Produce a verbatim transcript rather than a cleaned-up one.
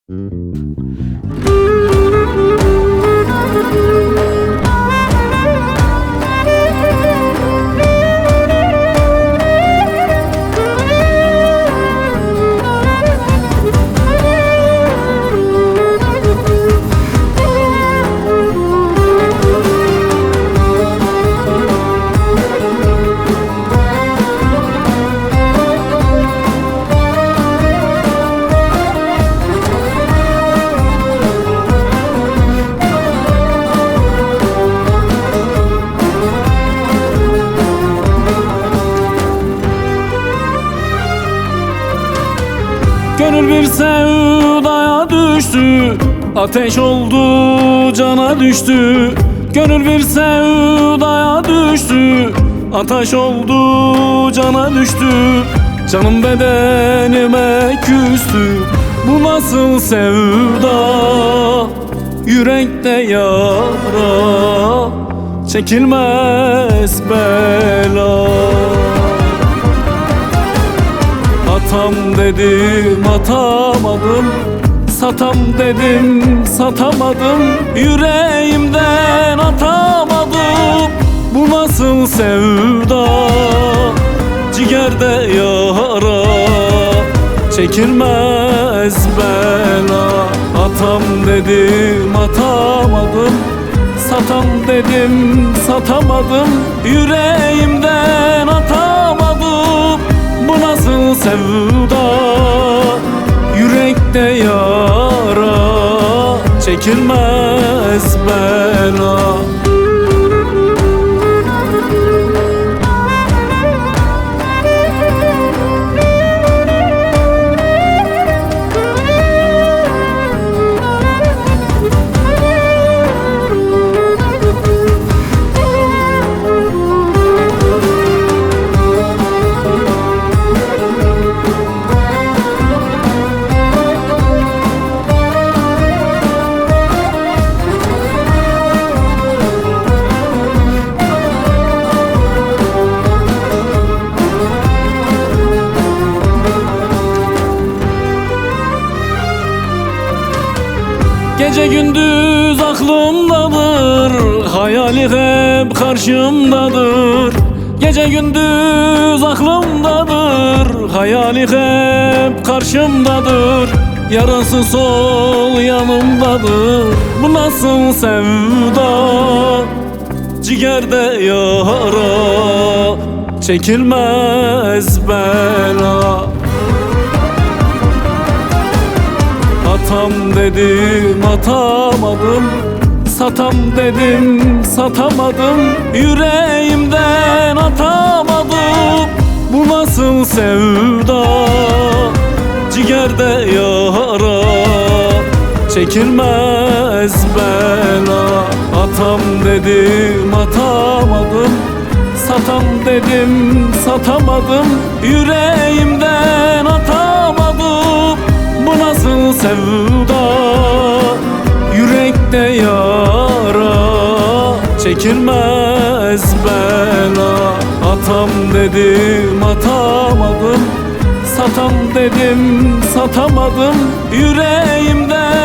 Gönül bir sevdaya düştü, ateş oldu, cana düştü. Gönül bir sevdaya düştü, ateş oldu, cana düştü. Canım bedenime küstü, bu nasıl sevda? Yürekte yara, çekilmez bela. Atam dedim, atamadım. Satam dedim, satamadım. Yüreğimden atamadım. Bu nasıl sevda? Ciğerde yara, çekilmez bela. Atam dedim, atamadım. Satam dedim, satamadım. Yüreğimden atamadım. Bu nasıl sevda? Yürekte yara, çekilmez bela. Gece gündüz aklımdadır, hayali hep karşımdadır. Gece gündüz aklımdadır, hayali hep karşımdadır. Yarası sol yanımdadır, bu nasıl sevda? Ciğerde yara, çekilmez bela. Atam dedim, atamadım. Satam dedim, satamadım. Yüreğimden atamadım. Bu nasıl sevda? Ciğerde yara, çekilmez bela. Atam dedim, atamadım. Satam dedim, satamadım. Yüreğimden atamadım. Bu nasıl sevda? Yürekte yara, çekilmez bela. Atam dedim, atamadım. Satam dedim, satamadım. Yüreğimden